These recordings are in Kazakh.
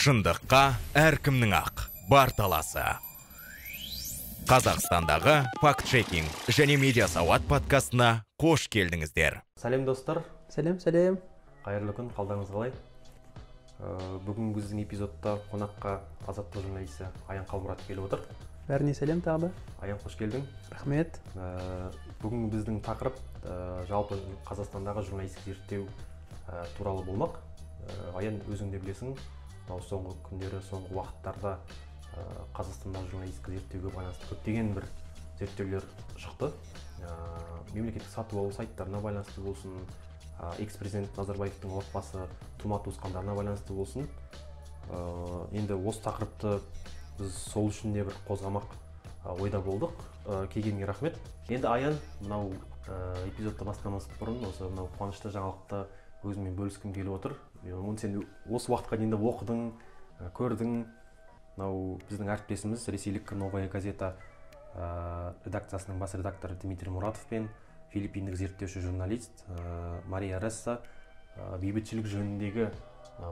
Шындыққа әркімнің ақ бар таласы. Қазақстандағы факт-чекинг және медиа сауат подкастына қош келдіңіздер. Сәлем, достар. Сәлем, сәлем. Қайырлы күн, қалдарыңыз қалай? Бүгінгі біздің эпизодта қонаққа Азаттық журналисі Аян Қалмұрат келіп отыр. Бәріне сәлем тағы да. Аян, қош келдің. Рахмет. Бүгінгі біздің тақырып жалпы Қазақстандағы журналистік зерттеу туралы болмақ. Аян, өзің де білесің, мынау соңғы күндері, соңғы уақыттарда Қазақстандағы журналистік зерттеуге байланысты көптеген бір зерттеулер шықты. Мемлекеттік сатып алу сайттарына байланысты болсын, экс-президент Назарбаевтың отбасы, тума туысқандарына байланысты болсын. Енді осы тақырыпты біз сол үшін де бір қозғамақ ойда болдық. Келгеніңе рахмет. Енді, Аян, мынау эпизодты бастамас бұрын осы мынау қуанышты жаңалықты өзіңмен бөліскім келіп отыр. Оны сен осы уақытқа дейін де оқыдың, көрдің. Мынау біздің әріптесіміз, ресейлік «Новая газета» редакциясының бас редакторы Дмитрий Муратов пен филиппиндік зерттеуші журналист Мария Ресса бейбітшілік жөніндегі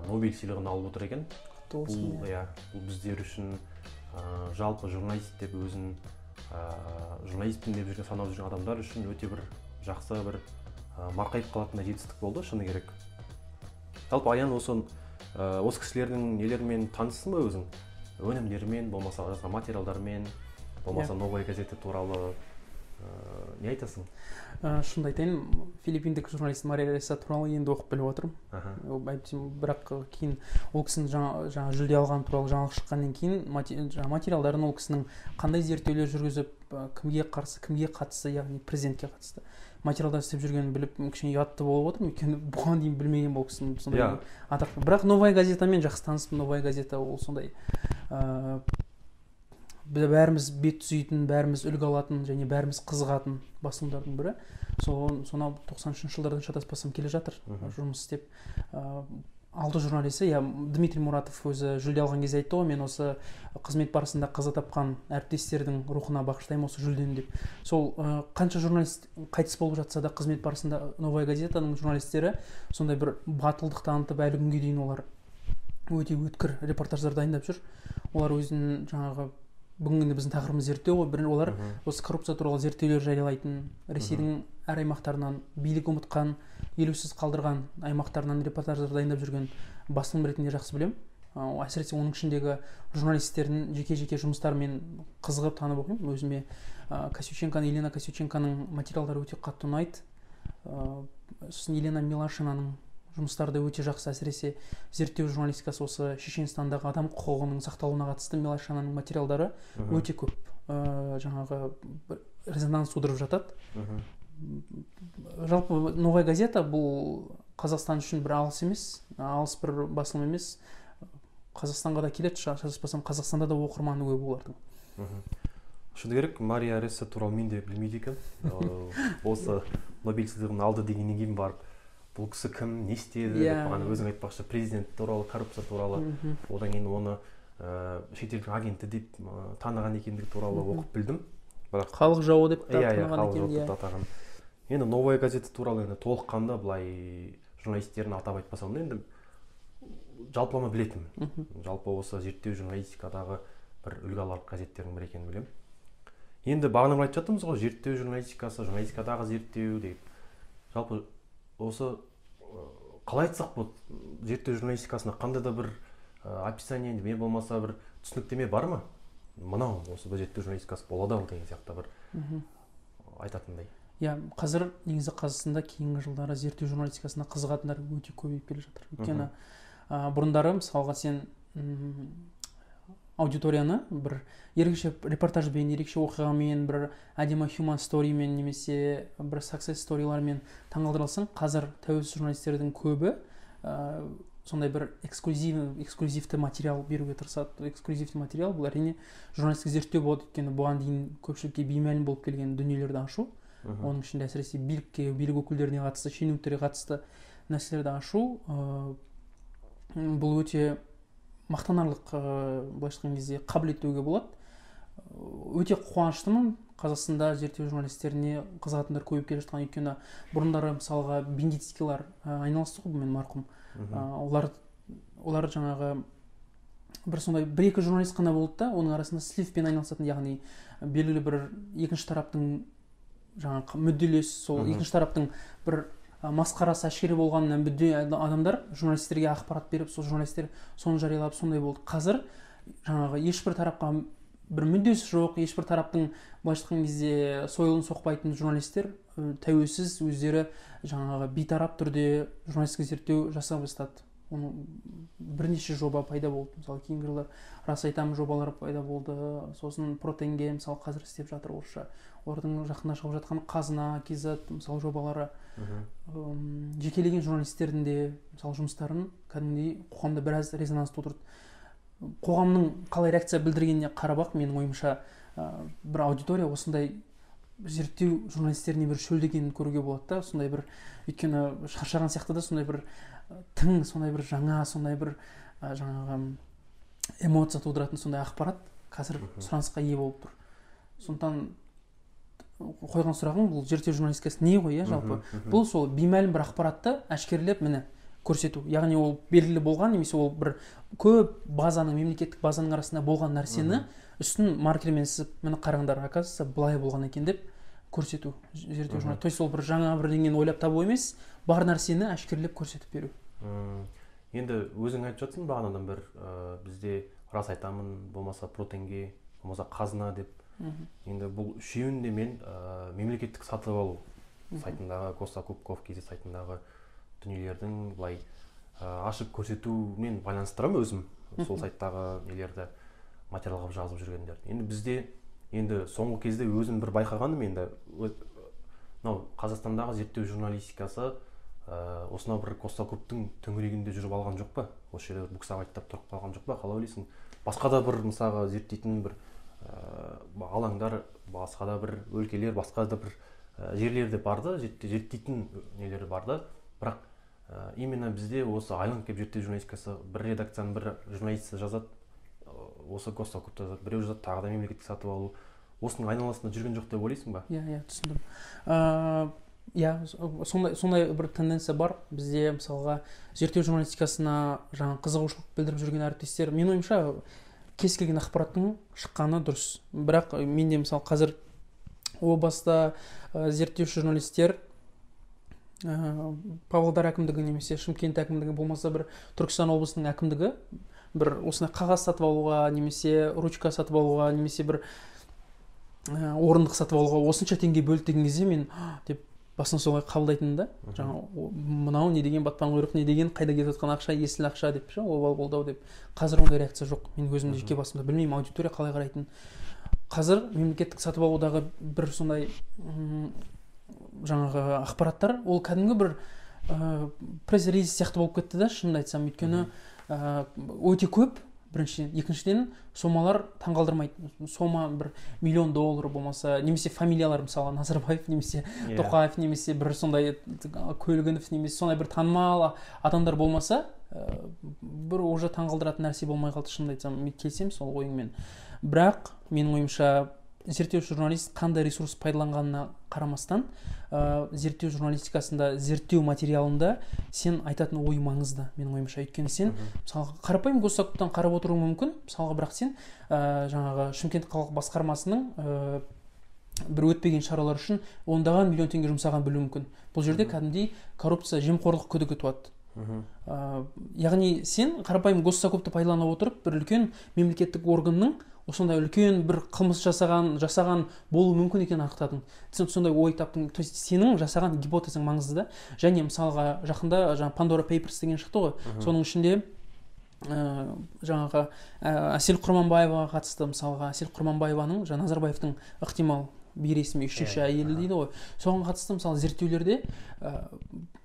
Нобель сыйлығын алып отыр екен. Құтты болсын. Бұл, иә, бұл біздер үшін, жалпы журналист деп өзін, журналистпін деп жүрген, санап жүрген адамдар үшін өте бір жақсы бір марқайып қалатындай жетістік болды, шыны керек. Жалпы, Аян, осы кісілердің нелерімен таныссың ба өзің? Өнімдерімен, болмаса жазған материалдарымен, болмаса «Новая газета» туралы не айтасың? Шынымды айтайын, филиппиндік журналист Мария Ресса туралы енді оқып біліп отырмын. Әйтпесе, бірақ кейін ол кісінің жаңа жүлде алғаны туралы жаңалық шыққаннан кейін жаңа материалдарын, ол кісінің қандай зерттеулер жүргізіп, кімге қарсы, кімге қатысты, яғни президентке қатысты материалдар істеп жүргенін біліп, кішкене ұятты болып отырмын, өйткені бұған дейін білмеген бұл кісінің сондай атақ. Бірақ «Новая газетамен» жақсы таныспын. «Новая газета» ол сондай бәріміз бет түзейтін, бәріміз үлгі алатын және бәріміз қызығатын басылымдардың бірі. Сол сонау 93 жылдардан, шатаспасам, келе жатыр жұмыс істеп. Алты журналисі, иә. Дмитрий Муратов өзі жүлде алған кезде айтты ғой: «Мен осы қызмет барысында қаза тапқан әріптестердің рухына бағыштаймын осы жүлдені», – деп. Сол қанша журналист қайтыс болып жатса да қызмет барысында, «Новая газетаның» журналистері сондай бір батылдық танытып, әлі күнге дейін олар өте өткір репортаждар дайындап жүр. Олар өзінің жаңағы, бүгінгі біздің тақырыбымыз зерттеу ғой, бір олар осы коррупция туралы зерттеулер жариялайтын, Ресейдің әр аймақтарынан, билік ұмытқан, елеусіз қалдырған аймақтарынан репортаждар дайындап жүрген басылым ретінде жақсы білемін. Әсіресе оның ішіндегі журналистердің жеке жеке жұмыстарымен қызығып, танып оқимын. Өзіме Косюченконың, Елена Косюченконың материалдары өте қатты ұнайды. Сосын Елена Милашинаның жұмыстары да өте жақсы, әсіресе зерттеу журналистикасы, осы Шешенстандағы адам құқығының сақталуына қатысты Милашинаның материалдары өте көп жаңағы бір резонанс тудырып жатады. Жалпы, «Новая газета» бұл Қазақстан үшін бір алыс емес, алыс бір басылым емес, Қазақстанға да келеді. Шатаспасам, Қазақстанда да оқырманы көп олардың. Шыны керек, Мария Ресса туралы мен де білмейді екенмін. Осы Нобель сыйлығын алды дегеннен кейін барып, бұл кісі кім, не істеді деп, бағана өзің айтпақшы, президент туралы, коррупция туралы, одан кейін оны шетелдің агенті деп таныған екендігі туралы оқып білдім, бірақ халық жауы деп те иә, таныған халық екен. жауы деп Иә. те атаған. Енді «Новая газета» туралы енді толыққанды былай журналистерін атап айтпасам да, енді жалпылама білетінмін. Жалпы, осы зерттеу журналистикадағы бір үлгі аларлық газеттердің бірі екенін білемін. Енді бағана бір айтып жатырмыз ғой, зерттеу журналистикасы, журналистикадағы зерттеу деп. Жалпы, осы қалай айтсақ болады, зерттеу журналистикасына қандай да бір описание не болмаса бір түсініктеме бар ма, мынау осы бір зерттеу журналистикасы болады ау деген сияқты бір айтатындай? Иә, қазір негізі Қазақстанда кейінгі жылдары зерттеу журналистикасына қызығатындар өте көбейіп келе жатыр. Өйткені бұрындары, мысалға, сен аудиторияны бір ерекше репортажбен, ерекше оқиғамен, бір әдемі human story мен немесе бір success story лармен таңғалдыра алсаң, қазір тәуелсіз журналистердің көбі сондай бір эксклюзивті материал беруге тырысады. Эксклюзивті материал бұл, әрине, журналистік зерттеу болады, өйткені бұған дейін көпшілікке беймәлім болып келген дүниелерді ашу, оның ішінде әсіресе билікке, билік өкілдеріне қатысты, шенеуніктерге қатысты нәрселерді ашу, бұл өте мақтанарлық, былайша айтқан кезде, қабілет деуге болады. Өте қуаныштымын Қазақстанда зерттеу журналистеріне қызығатындар көбейіп келе жатқан, өйткені бұрындары, мысалға, Бендицкийлар айналысты ғой бұнымен, марқұм. Олар жаңағы бір сондай бір екі журналист қана болды да, оның арасында сливпен айналысатын, яғни белгілі бір екінші тараптың жаңағы мүдделес, сол екінші тараптың бір масқарасы әшкере болғанынан мүдде адамдар журналистерге ақпарат беріп, сол журналистер соны жариялап, сондай болды. Қазір жаңағы ешбір тарапқа бір мүддесі жоқ, ешбір тараптың былайша айтқан кезде сойылын соқпайтын журналистер тәуелсіз өздері жаңағы бейтарап түрде журналистік зерттеу жасап бастады. Оның бірнеше жоба пайда болды. Мысалы, кейінгі жылдар «Рас айтамын» жобалары пайда болды. Сосын Протенге мысалы қазір істеп жатыр орысша. Олардың жақында шығып жатқан Қазына kz мысалы жобалары. Жекелеген журналистердің де мысалы жұмыстарын кәдімгідей қоғамда біраз резонанс тудырды. Қоғамның қалай реакция білдіргеніне қарап ақ, менің ойымша, бір аудитория осындай зерттеу журналистеріне бір шөлдегенін көруге болады да. Сондай бір, өйткені шаршаған сияқты да, сондай бір тың, сондай бір жаңа, сондай бір жаңағы эмоция тудыратын сондай ақпарат қазір сұранысқа ие болып тұр. Сондықтан қойған сұрағың бұл зерттеу журналистикасы не ғой, иә, жалпы бұл сол беймәлім бір ақпаратты әшкерелеп, міне, көрсету. Яғни ол белгілі болған немесе ол бір көп базаның, мемлекеттік базаның арасында болған нәрсені үстін маркермен сызып, міне, қараңдар, оказывается, былай болған екен деп көрсету зерттеу. То есть ол бір жаңа бірдеңені ойлап табу емес, бар нәрсені әшкерелеп көрсетіп беру. Енді өзің айтып жатсың бағанадан бір, бізде «Рас айтамын», болмаса Протенге, болмаса Қазына деп. Енді бұл үшеуін де мен мемлекеттік сатып алу сайтындағы, госзакуп kz сайтындағы дүниелердің былай ашып көрсетумен байланыстырамын өзім, сол сайттағы нелерді материал қылып жазып жүргендерді. Енді бізде енді соңғы кезде өзім бір байқағаным, енді мынау Қазақстандағы зерттеу журналистикасы осынау бір госзакуптың төңірегінде жүріп алған жоқ па, осы жерде буксовать тұрып қалған жоқ па, қалай ойлайсың? Басқа да бір мысалға зерттейтін бір алаңдар, басқа да бір өлкелер, басқа да бір жерлерде бар да, зерттейтін нелері бар да, бірақ именно бізде осы айланып келіп зерттеу журналистикасы бір редакцияның бір журналисті жазады, осы госзакупта жазады, біреу жазады тағы да мемлекеттік сатып алу, осының айналасында жүрген жоқ деп ойлайсың ба? Иә, түсіндім. Иә, сондай бір тенденция бар бізде. Мысалға, зерттеу журналистикасына жаңа қызығушылық білдіріп жүрген әріптестер, менің ойымша, кез келген ақпараттың шыққаны дұрыс. Бірақ менде мысалы қазір о баста зерттеуші журналистер Павлодар әкімдігі немесе Шымкент әкімдігі, болмаса бір Түркістан облысының әкімдігі бір осындай қағаз сатып алуға немесе ручка сатып алуға немесе бір орындық сатып алуға осынша теңге бөлді деген кезде, мен деп басын солай қабылдайтынмын да. Жаңа мынау не деген батпан құйрық, не деген, қайда кетіп жатқан ақша, есіл ақша деп ше, обал болды ау деп. Қазір ондай реакция жоқ мен өзімде, жеке басымда. Білмеймін, аудитория қалай қарайтынын. Қазір мемлекеттік сатып алудағы бір сондай жаңағы ақпараттар ол кәдімгі бір пресс-релиз сияқты болып кетті да, шынымды айтсам. Өйткені өте көп, біріншіден. Екіншіден, сомалар таңғалдырмайды. Сома бір миллион доллар болмаса немесе фамилиялар, мысалы, Назарбаев немесе Тоқаев немесе бір сондай Көлгінов немесе сондай бір танымал адамдар болмаса, бір уже таңғалдыратын нәрсе болмай қалды, шынымды айтсам. Мен келісемін сол ойыңмен. Бірақ менің ойымша, зерттеуші журналист қандай ресурс пайдаланғанына қарамастан, зерттеу журналистикасында, зерттеу материалында сен айтатын ой маңызды, менің ойымша. Өйткені сен мысалға қарапайым госзакуптан қарап отыруың мүмкін мысалға, бірақ сен жаңағы Шымкент қалалық басқармасының бір өтпеген шаралар үшін ондаған миллион теңге жұмсағанын білуі мүмкін. Бұл жерде кәдімгідей коррупция, жемқорлық күдігі туады. Яғни сен қарапайым госзакупты пайдалана отырып, бір үлкен мемлекеттік органның осындай үлкен бір қылмыс жасаған болуы мүмкін екенін анықтадың, сен сондай ой таптың. То есть сенің жасаған гипотезаң маңызды да. Және мысалға жақында жаңа Pandora Papers деген шықты ғой, соның ішінде жаңағы Әсел Құрманбаеваға қатысты, мысалға, Әсел Құрманбаеваның жаңа Назарбаевтың ықтимал бейресми үшінші әйелі дейді ғой, соған қатысты мысалы зерттеулерде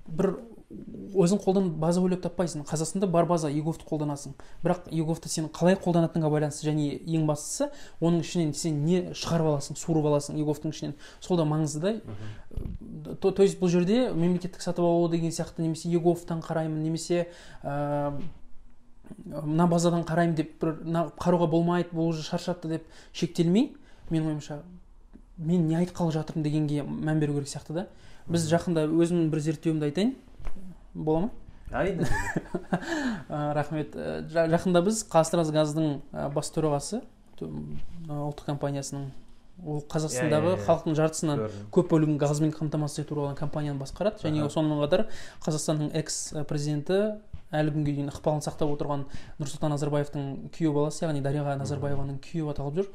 бір өзің қолдан база ойлап таппайсың. Қазақстанда бар база, еговты қолданасың. Бірақ еговты сен қалай қолданатыныңа байланысты және ең бастысы, оның ішінен сен не шығарып аласың, суырып аласың еговтың ішінен, сол да маңызды да. То есть бұл жерде мемлекеттік сатып алу деген сияқты немесе еговтан қараймын немесе мына базадан қараймын деп бір қарауға болмайды, бұл уже шаршатты деп шектелмей, менің ойымша, мен не айтқалы жатырмын дегенге мән беру керек сияқты да. Біз жақында, өзімнің бір зерттеуімді айтайын, бола ма? Әрине. Рахмет. Жақында біз ҚазТрансГаздың бас төрағасы, ұлттық компаниясының, ол Қазақстандағы халықтың жартысынан көп бөлігін газбен қамтамасыз ету туралы компанияны басқарады. Және сонымен қатар Қазақстанның экс-президенті, әлі күнге дейін ықпалын сақтап отырған Нұрсұлтан Назарбаевтың күйеу баласы, яғни Дариға Назарбаеваның күйеуі аталып жүр.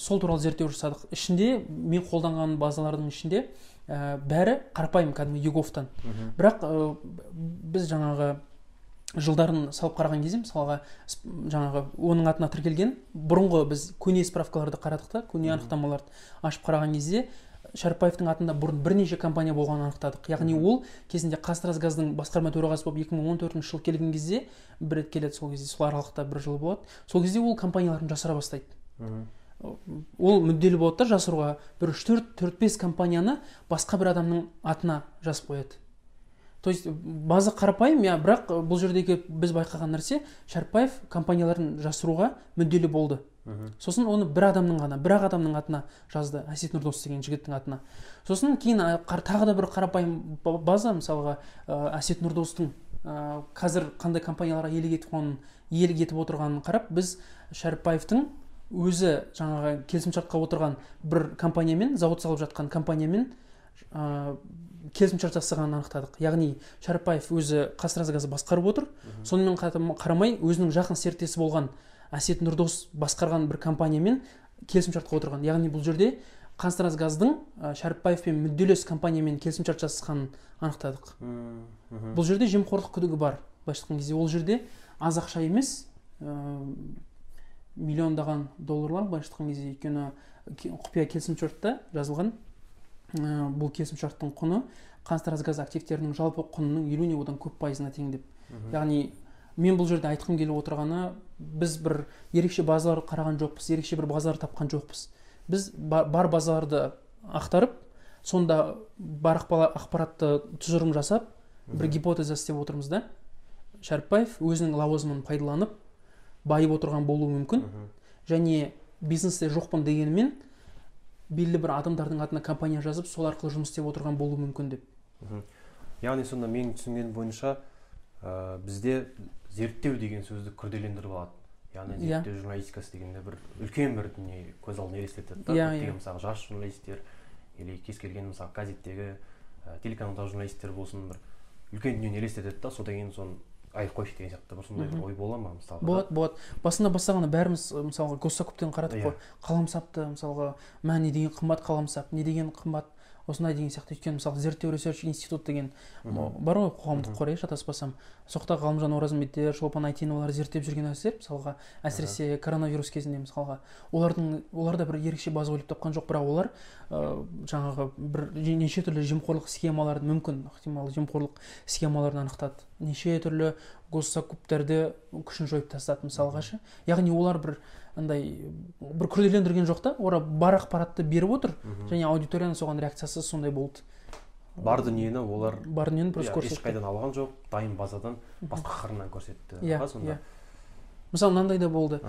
Сол туралы зерттеу жасадық. Ішінде мен қолданған базалардың ішінде бәрі қарапайым, кәдімгі еговтан. Бірақ біз жаңағы жылдарын салып қараған кезде, мысалға, жаңағы оның атына тіркелген бұрынғы біз көне справкаларды қарадық та, көне анықтамаларды ашып қараған кезде Шәріпбаевтың атында бұрын бірнеше компания болғанын анықтадық. Яғни ол кезінде ҚазТрансГаздың басқарма төрағасы болып 2014 жылы келген кезде бір рет келеді, сол кезде, сол аралықта бір жыл болады. Сол кезде ол компанияларын жасыра бастайды. Ол мүдделі болады да жасыруға, бір үш, төрт, төрт, бес компанияны басқа бір адамның атына жазып қояды. То есть база қарапайым, иә, бірақ бұл жердегі біз байқаған нәрсе, Шәріпбаев компанияларын жасыруға мүдделі болды. Сосын оны бір адамның ғана, бір ақ адамның атына жазды, Әсет Нұрдос деген жігіттің атына. Сосын кейін тағы да бір қарапайым база, мысалға, Әсет Нұрдостың қазір қандай компанияларға иелік етіп отырғанын қарап, біз Шәріпбаевтың өзі жаңағы келісімшартқа отырған бір компаниямен, зауыт салып жатқан компаниямен келісімшарт жасағанын анықтадық. Яғни Шәріпбаев өзі ҚазТрансгазды басқарып отыр, сонымен қарамай өзінің жақын серіктесі болған Әсет Нұрдос басқарған бір компаниямен келісімшартқа отырған. Яғни бұл жерде ҚазТрансгаздың Шәріпбаевпен мүдделес компаниямен келісімшарт жасасқанын анықтадық. Бұл жерде жемқорлық күдігі бар. Былайша айтқан кезде ол жерде аз ақша емес, миллиондаған долларлар, былайша айтқан кезде, өйткені құпия келісімшартта жазылған, бұл келісімшарттың құны ҚазТрансгаз активтерінің жалпы құнының 50 одан көп пайызына тең деп. Яғни мен бұл жерде айтқым келіп отырғаны, біз бір ерекше базалар қараған жоқпыз, ерекше бір базалар тапқан жоқпыз. Біз бар базаларды ақтарып, сонда бар ақпаратты тұжырым жасап, бір гипотеза істеп отырмыз да. Шәріпбаев өзінің лауазымын пайдаланып байып отырған болуы мүмкін. Және бизнесте жоқпын дегенімен белгілі бір адамдардың атына компания жазып, сол арқылы жұмыс істеп отырған болуы мүмкін деп. Яғни сонда менің түсінгенім бойынша, бізде зерттеу деген сөзді күрделендіріп алады. Яғни зерттеу журналистикасы дегенде бір үлкен бір дүние көз алдына елестетеді да. Көптеген, мысалы, жас журналистер или кез келген, мысалы, газеттегі, телеканалдағы журналистер болсын, бір үлкен дүниені елестетеді да, содан кейін соны айтып қойшы деген сияқты бір сондай бір ой бола ма, мысалға? Болады, болады. Басында бастағанда бәріміз, мысалға, госзакуптен қарадық қой, қаламсапты, мысалға, мә, не деген қымбат қаламсап, не деген қымбат осындай деген сияқты. Өйткені, мысалы, зерттеу research институт деген бар ғой, қоғамдық қор, шатаспасам, сол жақта Ғалымжан Оразымбеттер, Шолпан Әйтеновалар зерттеп жүрген нәрселер, мысалға, әсіресе коронавирус кезінде, мысалға, олар да бір ерекше база ойлап тапқан жоқ, бірақ олар жаңағы бір неше түрлі жемқорлық схемаларын, мүмкін, ықтимал жемқорлық схемаларын анықтады, неше түрлі госзакуптарды күшін жойып тастады, мысалға ше. Яғни олар бір андай бір күрделендірген жоқ та, олар бар ақпаратты беріп отыр, және аудиторияның соған реакциясы сондай болды. Бар дүниені олар бар дүниені просто көрсетті. Ешқайдан алған жоқ, дайын базадан, басқа қырынан көрсетті. Иә, иә. Мысалы, мынандай да болды.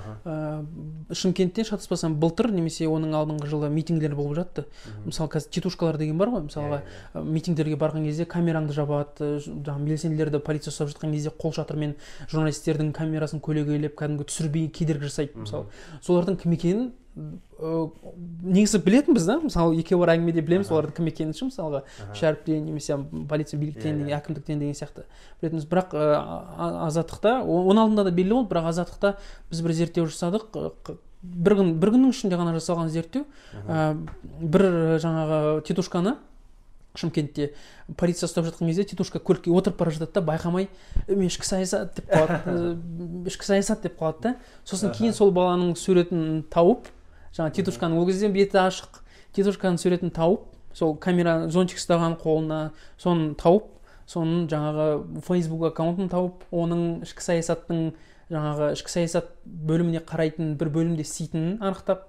Шымкентте, шатаспасам, былтыр немесе оның алдыңғы жылы митингілер болып жатты. Мысалы, қазір титушкалар деген бар ғой, мысалға, митингтерге барған кезде камераңды жабады, жаңағы белсенділерді полиция ұстап жатқан кезде қол шатырмен журналистердің камерасын көлегейлеп, кәдімгі түсірмей кедергі жасайды, мысалы. Солардың кім екенін негізі білетінбіз да, мысалы, екеуі бар әңгімеде білеміз олардың кім екенін ше, мысалға, Шәріптен немесе полиция биліктен, әкімдіктен деген сияқты білетінбіз. Бірақ Азаттықта, оның алдында да белгілі болды, бірақ Азаттықта біз бір зерттеу жасадық, бір күн, бір күннің ішінде ғана жасалған зерттеу. Бір жаңағы титушканы Шымкентте полиция ұстап жатқан кезде титушка көлікке отырып бара жатады да, байқамай мен ішкі саясат деп қалады, ішкі саясат деп қалады да. Сосын кейін сол баланың суретін тауып, жаңа титушканың ол кезде беті ашық, титушканың суретін тауып, сол камера зонтик ұстаған қолына, соны тауып, соның жаңағы Facebook аккаунтын тауып, оның ішкі саясаттың жаңағы ішкі саясат бөліміне қарайтын бір бөлімде істейтінін анықтап,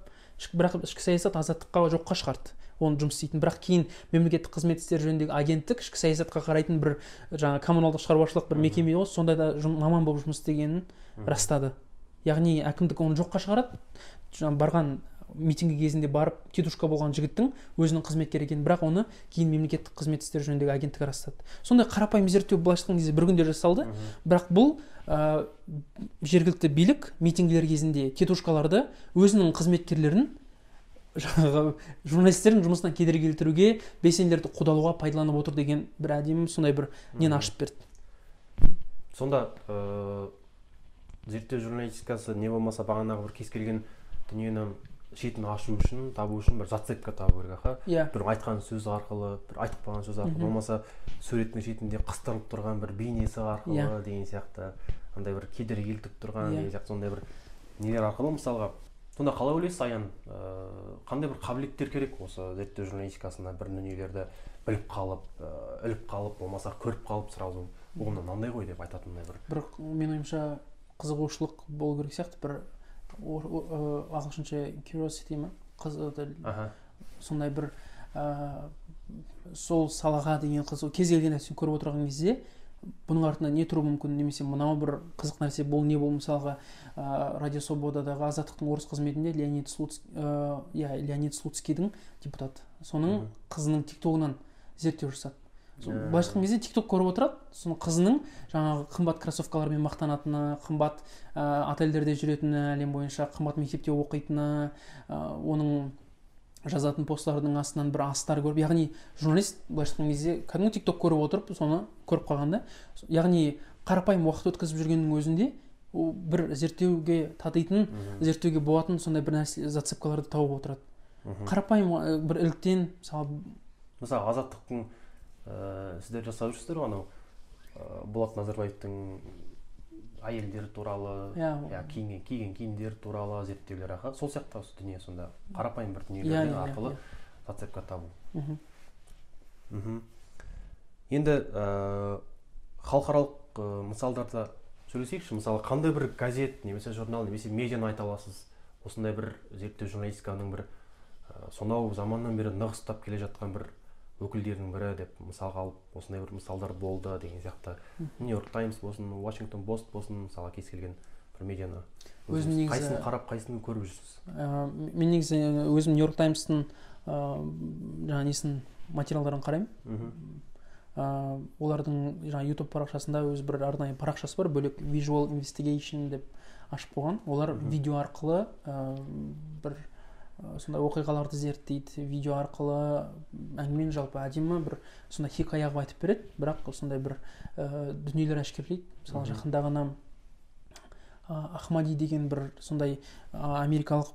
бірақ ішкі саясат Азаттыққа жоққа шығарды оны жұмыс істейтін. Бірақ кейін мемлекеттік қызмет істері жөніндегі агенттік ішкі саясатқа қарайтын бір жаңа коммуналдық шаруашылық бір мекеме ғой, сонда да маман болып жұмыс істегенін растады. Яғни әкімдік оны жоққа шығарады, жаңа барған Митингі кезінде барып титушка болған жігіттің өзінің қызметкері екенін, бірақ оны кейін мемлекеттік қызмет істері жөніндегі агенттік растады. Сондай қарапайым зерттеу былайша айтқан кезде бір күнде жасалды. Бірақ бұл жергілікті билік митингілер кезінде титушкаларды, өзінің қызметкерлерін жаңағы журналистердің жұмысына кедергі келтіруге, белсенділерді қудалауға пайдаланып отыр деген бір әдемі сондай бір нені ашып берді. Сонда зерттеу журналистикасы не болмаса бағанағы бір кез келген дүниені шетін ашу үшін, табу үшін бір зацепка табу керек, аха? Иә. Бір айтқан сөз арқылы, бір айтып қалған сөз арқылы, болмаса суреттің шетінде қыстырылып тұрған бір бейнесі арқылы деген сияқты, андай бір кедергі келтіріп тұрған деген сияқты сондай бір нелер арқылы мысалға. Сонда қалай ойлайсыз, Аян, қандай бір қабілеттер керек осы зерттеу журналистикасында бір дүниелерді біліп қалып, іліп қалып, болмаса көріп қалып, сразу о, мынандай ғой деп айтатындай бір? Бір, менің ойымша, қызығушылық болу керек сияқты, бір ағылшынша curiosity ма, сондай бір сол салаға деген қызығу. Кез келген нәрсені көріп отырған кезде бұның артында не тұруы мүмкін немесе мынау бір қызық нәрсе, бұл не бұл? Мысалға, Радио Свободадағы, Азаттықтың орыс қызметінде Леонид Слуц, иә, Леонид Слуцкийдің, депутат, соның қызының тиктогынан зерттеу жасады. Былайша айтқан кезде, тикток көріп отырады, соның қызының жаңағы қымбат кроссовкалармен мақтанатыны, қымбат отельдерде жүретіні, әлем бойынша қымбат мектепте оқитыны, оның жазатын посттардың астынан бір астар көріп, яғни журналист былайша айтқан кезде кәдімгі тикток көріп отырып соны көріп қалған да. Яғни қарапайым уақыт өткізіп жүргеннің өзінде ол бір зерттеуге татитын, зерттеуге болатын сондай бір нәрсе, зацепкаларды тауып отырады қарапайым бір іліктен, мысалы. Мысалы, Азаттықтың сіздер жасап жүрсіздер ғой анау Болат Назарбаевтың әйелдері туралы, иә, киген киімдері туралы зерттеулер, аха, сол сияқты осы дүние сонда қарапайым бір дүниелерден арқылы зацепка табу. Енді халықаралық мысалдарда сөйлесейікші. Мысалы, қандай бір газет немесе журнал немесе медианы айта аласыз, осындай бір зерттеу журналистиканың бір сонау заманнан бері нық ұстап келе жатқан бір өкілдерінің бірі деп мысалға алып, осындай бір мысалдар болды деген сияқты? Нью Йорк Таймс болсын, Вашингтон Пост болсын, мысалға, кез келген бір медианы. Өзім негізі қайсысын қарап, қайсысын көріп жүрсіз? Мен негізі өзім Нью Йорк Таймстың жаңа несін, материалдарын қараймын. Олардың жаңа YouTube парақшасында өз бір арнайы парақшасы бар, бөлек, Visual Investigation деп ашып қойған. Олар видео арқылы бір сондай оқиғаларды зерттейді, видео арқылы әңгімені жалпы әдемі бір сондай хикая қылып айтып береді, бірақ сондай бір дүниелер әшкерелейді. Мысалы, жақында ғана Ахмади деген бір сондай америкалық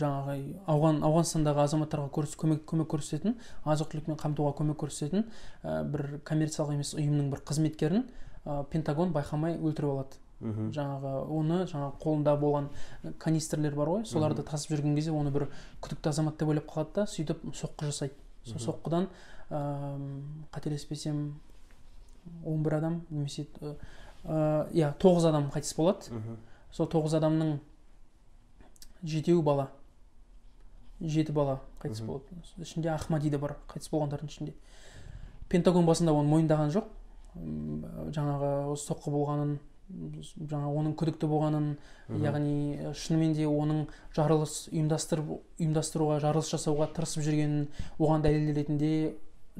жаңағы Ауғанстандағы азаматтарға көмек көрсететін, азық түлікпен қамтуға көмек көрсететін бір коммерциялық емес ұйымның бір қызметкерін Пентагон байқамай өлтіріп алады. Жаңағы оны жаңағы қолында болған канистрлер бар ғой, соларды тасып жүрген кезде оны бір күдікті азамат деп ойлап қалады да, сөйтіп соққы жасайды. Сол соққыдан қателеспесем, 11 адам немесе иә, 9 адам қайтыс болады. Сол 9 адамның жетеуі бала, жеті бала қайтыс болады. Ішінде Ахмади де бар қайтыс болғандардың ішінде. Пентагон басында оны мойындаған жоқ, жаңағы соққы болғанын, жаңа оның күдікті болғанын. Яғни шынымен де оның жарылыс ұйымдастыруға, жарылыс жасауға тырысып жүргенін, оған дәлел ретінде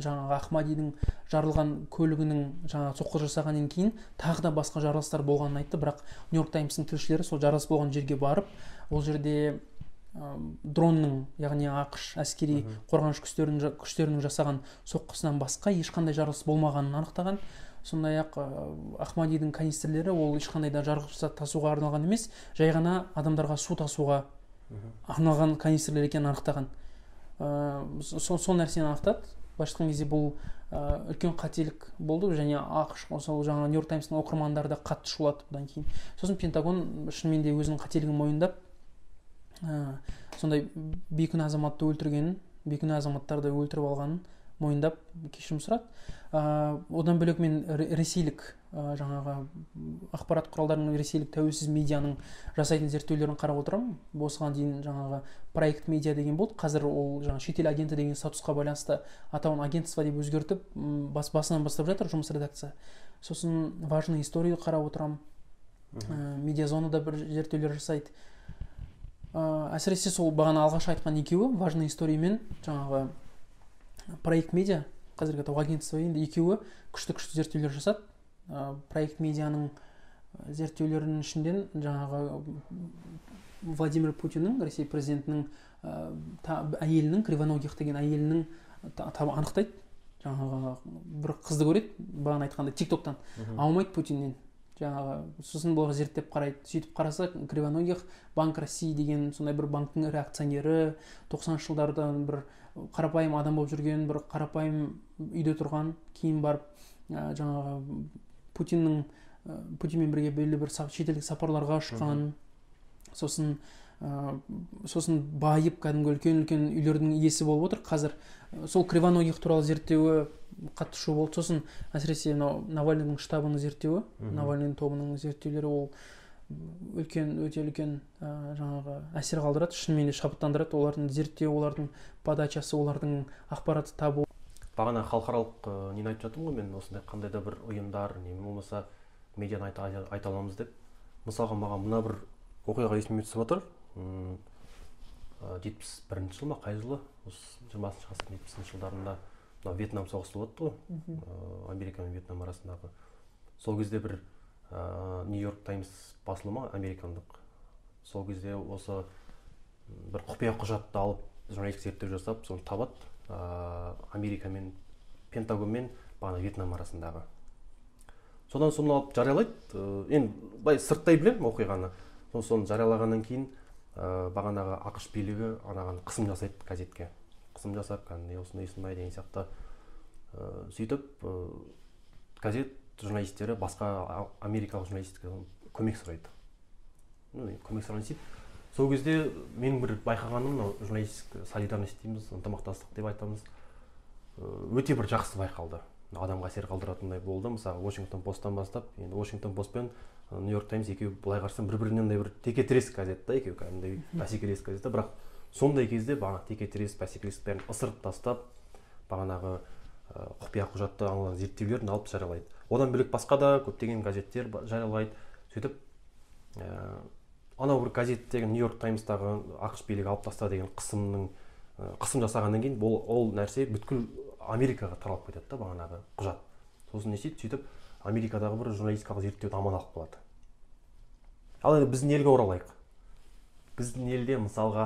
жаңағы Ахмадидің жарылған көлігінің жаңағы соққы жасағаннан кейін тағы да басқа жарылыстар болғанын айтты. Бірақ Нью Йорк Таймстың тілшілері сол жарылыс болған жерге барып, ол жерде дронның, яғни АҚШ әскери қорғаныш күштерінің жасаған соққысынан басқа ешқандай жарылыс болмағанын анықтаған. Сондай ақ Ахмадидің канистрлері ол ешқандай да жарылғыш зат тасуға арналған емес, жай ғана адамдарға су тасуға арналған канистрлер екенін анықтаған. Сол нәрсені анықтады. Былайша айтқан кезде, бұл үлкен қателік болды және АҚШ, сол жаңа Нью Йорк Таймстың оқырмандары да қатты шулады бұдан кейін. Сосын Пентагон шынымен де өзінің қателігін мойындап, сондай бейкүнә азаматты өлтіргенін, бейкүнә азаматтарды өлтіріп алғанын мойындап, кешірім сұрады. Одан бөлек мен ресейлік жаңағы ақпарат құралдарының, ресейлік тәуелсіз медианың жасайтын зерттеулерін қарап отырамын. Осыған дейін жаңағы Проект Медиа деген болды, қазір ол жаңа шетел агенті деген статусқа байланысты атауын Агентство деп өзгертіп, басынан бастап жатыр жұмыс редакция. Сосын Важные истории қарап отырамын. Медиазонада бір зерттеулер жасайды. Әсіресе сол бағана алғаш айтқан екеуі, «Важные истории» мен жаңағы «Проект медиа», қазіргі атауы агентство, енді екеуі күшті күшті зерттеулер жасады. «Проект медианың» зерттеулерінің ішінден жаңағы Владимир Путиннің, Ресей президентінің әйелінің, Кривоногих деген әйелінің анықтайды. Жаңағы бір қызды көреді, бағана айтқандай, Тик Токтан, аумайды Путиннен жаңағы. Сосын бұлар зерттеп қарайды. Сөйтіп қараса, Кривоногих «Банк России» деген сондай бір банктің ірі акционері, 90-жылдарда бір қарапайым адам болып жүрген, бір қарапайым үйде тұрған, кейін барып жаңағы Путиннің, Путинмен бірге белгілі бір шетелдік сапарларға ұшқан, сосын байып, кәдімгі үлкен үлкен үйлердің иесі болып отыр қазір. Сол Кривоногих туралы зерттеуі қатты шу болды. Сосын әсіресе мынау Навальныйдың штабының зерттеуі, Навальныйдың тобының зерттеулері, ол үлкен, өте үлкен жаңағы әсер қалдырады, шынымен де шабыттандырады олардың зерттеуі, олардың подачасы, олардың ақпаратты табу. Бағана халықаралық нені айтып жатырмын ғой мен, осындай қандай да бір ұйымдар не болмаса медианы айта аламыз деп. Мысалға, маған мына бір оқиға есіме түсіп жатыр. 71-жыл ма, қай жылы, осы 20-ғасырдың 70-жылдарында мынау Вьетнам соғысы болады ғой, Америка мен Вьетнам арасындағы. Сол кезде бір «Нью Йорк Таймс» басылымы американдық, сол кезде осы бір құпия құжатты алып, журналистік зерттеу жасап, соны табады, Америка мен Пентагон мен бағана Вьетнам арасындағы. Содан соны алып жариялайды. Енді былай сырттай білемін оқиғаны. Соны жариялағаннан кейін бағанағы АҚШ билігі анаған қысым жасайды, газетке қысым жасап, кәдімгідей осындай осындай деген сияқты. Сөйтіп газет журналистері басқа америкалық журналистке көмек сұрайды. Ну, көмек сұраған істейді. Сол кезде менің бір байқағаным, мынау журналистік солидарность дейміз, ынтымақтастық деп айтамыз, өте бір жақсы байқалды, адамға әсер қалдыратындай болды. Мысалы, «Вашингтон Посттан» бастап, енді «Вашингтон Пост» пен «Нью Йорк Таймс» екеуі былай қарасаң, бір бірінен бір текетірес газет та, екеуі кәдімгідей бәсекелес газет та. Бірақ сондай кезде бағана текетірес, бәсекелестік бәрін ысырып тастап, бағанағы құпия құжатты алған зерттеулерін алып жариялайды. Одан бөлек басқа да көптеген газеттер жариялайды. Сөйтіп анау бір газеттегі, «Нью Йорк Таймстағы» АҚШ билігі алып таста деген қысымның, қысым жасағаннан кейін бұл ол нәрсе бүткіл Америкаға таралып кетеді да, бағанағы құжат. Сосын не істейді? Сөйтіп Америкадағы бір журналистикалық зерттеуді аман алып қалады. Ал енді біздің елге оралайық. Біздің елде, мысалға,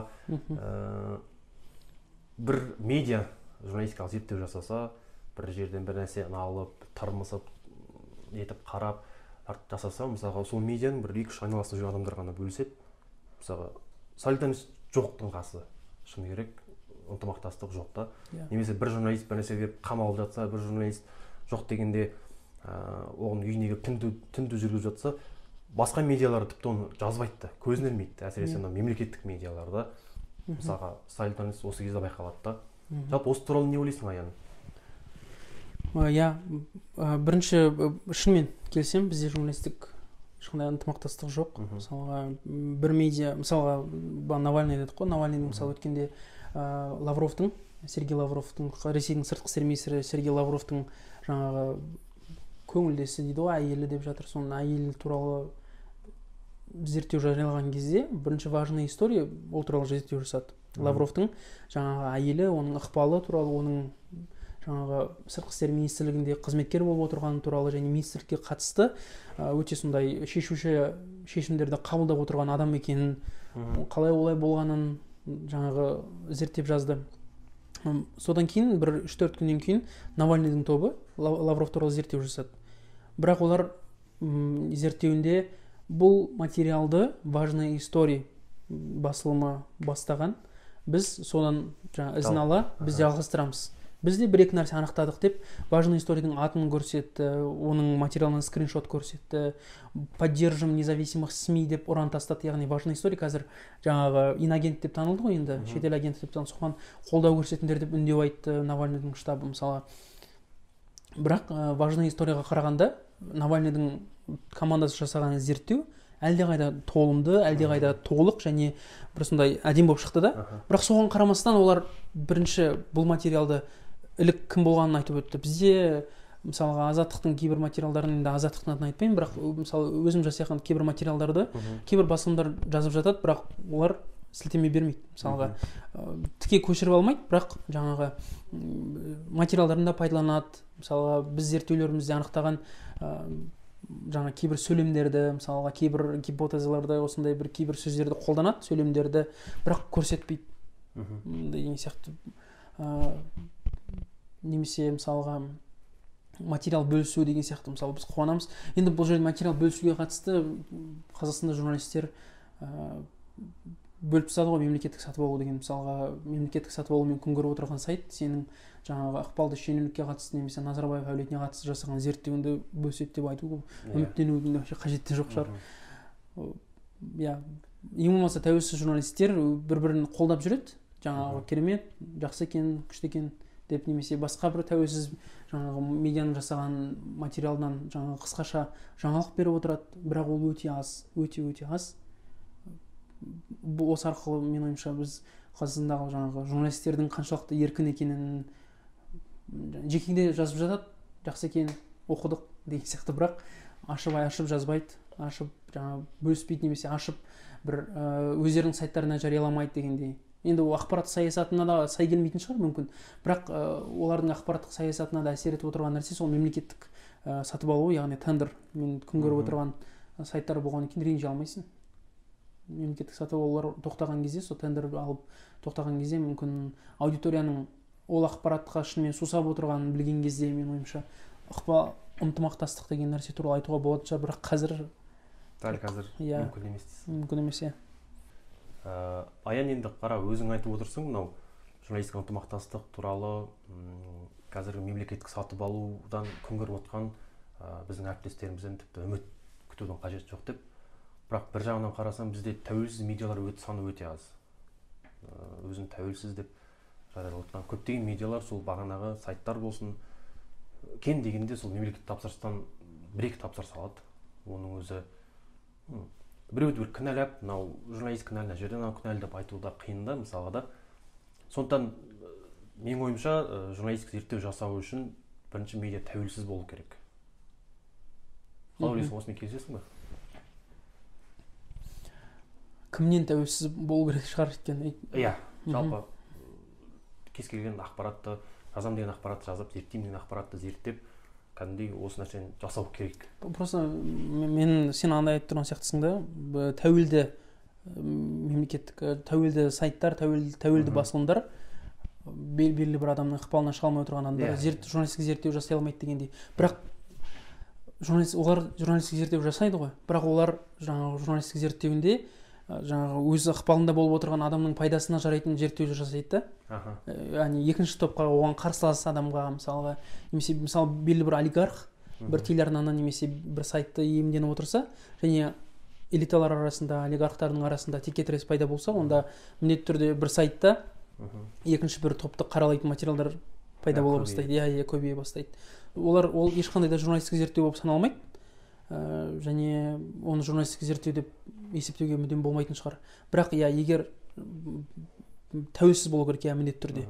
бір медиа журналистикалық зерттеу жасаса, бір жерден бір нәрсені алып, тырмысып нетіп қарап жасаса, мысалға, сол медианың бір екі үш айналасында жүрген адамдар ғана бөліседі. Мысалға, солидарность жоқтың қасы, шыны керек, ынтымақтастық жоқ та. Немесе бір журналист бір нәрсе беріп қамалып жатса, бір журналист жоқ дегенде оған үйіне келіп тінту жүргізіп жатса, басқа медиалар тіпті оны жазбайды да, көзін ілмейді, әсіресе мына мемлекеттік медиаларда. Мысалға, солидарность осы кезде байқалады да. Жалпы осы туралы не ойлайсың, Аян? Иә, бірінші, шынымен келісемін, бізде журналистік ешқандай ынтымақтастық жоқ. Мысалға, бір медиа, мысалға, Навальный дедік қой, Навальныйдың, мысалы, өткенде Лавровтың, Сергей Лавровтың, Ресейдің сыртқы істер министрі Сергей Лавровтың жаңағы көңілдесі дейді ғой, әйелі деп жатыр, соның әйелі туралы зерттеу жариялаған кезде бірінші «Важные истории» ол туралы зерттеу жасады. Лавровтың жаңағы әйелі, оның ықпалы туралы, оның жаңағы сыртқы істер министрлігінде қызметкер болып отырғаны туралы және министрлікке қатысты өте сондай шешуші шешімдерді қабылдап отырған адам екенін, қалай олай болғанын жаңағы зерттеп жазды. Содан кейін бір 3-4 күннен кейін Навальныйдың тобы Лавров туралы зерттеу жасады. Бірақ олар зерттеуінде бұл материалды «Важные истории» басылымы бастаған, біз содан жаңа ізін ала біз жалғастырамыз, біз де бір екі нәрсе анықтадық деп «Важные историяның» атын көрсетті, оның материалынан скриншот көрсетті, «Поддержим независимых СМИ» деп ұран тастады. Яғни «Важные истории» қазір жаңағы иноагент деп танылды ғой енді, шетел агенті деп танылды, соған қолдау көрсетіңдер деп үндеу айтты Навальныйдың штабы, мысалы. Бірақ «Важные историяға» қарағанда Навальныйдың командасы жасаған зерттеу әлдеқайда толымды, әлдеқайда толық және бір сондай әдемі болып шықты да. Бірақ соған қарамастан олар бірінші бұл материалды ілік кім болғанын айтып өтті. Бізде, мысалға, Азаттықтың кейбір материалдарын, енді Азаттықтың атын айтпаймын, бірақ мысалы, өзім жасаған кейбір материалдарды кейбір басылымдар жазып жатады, бірақ олар сілтеме бермейді. Мысалға, тіке көшіріп алмайды, бірақ жаңағы материалдарын да пайдаланады. Мысалға, біз зерттеулерімізде анықтаған жаңа кейбір сөйлемдерді, мысалға, кейбір гипотезаларды, осындай бір кейбір сөздерді қолданады, сөйлемдерді, бірақ көрсетпейді. Деген сияқты. Немесе мысалға материал бөлісу деген сияқты, мысалы, біз қуанамыз. Енді бұл жерде материал бөлісуге қатысты Қазақстанда журналистер бөліп тастады ғой мемлекеттік сатып алу деген. Мысалға, мемлекеттік сатып алумен күн көріп отырған сайт сенің жаңағы ықпалды шенеунікке қатысты немесе Назарбаев әулетіне қатысты жасаған зерттеуіңді бөліседі деп айту, үміттенудің вообще қажеті жоқ шығар. Иә, ең болмаса тәуелсіз журналистер бір-бірін қолдап жүреді, жаңағы керемет, жақсы екен, күшті екен деп, немесе басқа бір тәуелсіз жаңағы медианың жасаған материалынан жаңағы қысқаша жаңалық беріп отырады, бірақ ол өте аз, өте-өте аз. Осы арқылы менің ойымша біз Қазақстандағы жаңағы журналистердің қаншалықты еркін екенін жекеде жазып жатады, жақсы екен, оқыдық деген сияқты, бірақ ашып жазбайды, ашып жаңағы бөліспейді, немесе ашып бір өздерінің сайттарына жарияламайды дегендей. Енді ол ақпарат саясатына да сай келмейтін шығар мүмкін, бірақ олардың ақпараттық саясатына да әсер етіп отырған нәрсе сол мемлекеттік сатып алу, яғни тендер мен күн көріп отырған сайттар болғаннан кейін ренжи алмайсың. Мемлекеттік сатып алулар тоқтаған кезде, сол тендер алып тоқтаған кезде мүмкін аудиторияның ол ақпаратқа шынымен сусап отырғанын білген кезде, менің ойымша, ынтымақтастық деген нәрсе туралы айтуға болатын шығар, бірақ қазір дәл қазір мүмкін емес. Мүмкін емес, иә. Аян, енді қара, өзің айтып отырсың, мынау журналистік ынтымақтастық туралы қазіргі мемлекеттік сатып алудан күн көріп отқан біздің әріптестерімізден тіпті үміт күтудің қажеті жоқ деп. Бірақ бір жағынан қарасам, бізде тәуелсіз медиалар өте саны өте аз. Өзін тәуелсіз деп жариялап отқан көптеген медиалар сол бағанағы сайттар болсын, кем дегенде сол мемлекеттік тапсырыстан бір-екі тапсырыс алады. Оның өзі біреуді бір кінәлап, мынау журналист кінәлі, мына жерде мынау кінәлі деп айту да қиын да, мысалға да. Сондықтан менің ойымша, журналистік зерттеу жасау үшін бірінші медиа тәуелсіз болу керек. Қалай ойлайсың, осымен келісесің бе? Кімнен тәуелсіз болу керек шығар екен? Иә, жалпы кез келген ақпаратты жазам деген ақпаратты жазып, зерттеймін деген ақпаратты зерттеп, кәдімгідей осы нәрсені жасау керек. Просто мен сен андай айтып тұрған сияқтысың да, тәуелді мемлекеттік, тәуелді сайттар, тәуелді басылымдар белгілі бір адамның ықпалына шыға алмай отырған адамдар журналистік зерттеу жасай алмайды дегендей. Бірақ олар журналистік зерттеу жасайды ғой, бірақ олар жаңағы журналистік зерттеуінде жаңағы өз ықпалында болып отырған адамның пайдасына жарайтын зерттеу жасайды да. Яғни екінші топқа, оған қарсылас адамға, мысалға, немесе мысалы белгілі бір олигарх бір телеарнаны немесе бір сайтты иемденіп отырса, және элиталар арасында, олигархтардың арасында текетірес пайда болса, онда міндетті түрде бір сайтта екінші бір топты қаралайтын материалдар пайда бола бастайды. Иә, көбейе бастайды. Олар ол ешқандай да журналистік зерттеу болып саналмайды. Және оны журналистік зерттеу деп есептеуге мүддем болмайтын шығар. Бірақ иә, егер тәуелсіз болу керек, иә, міндетті түрде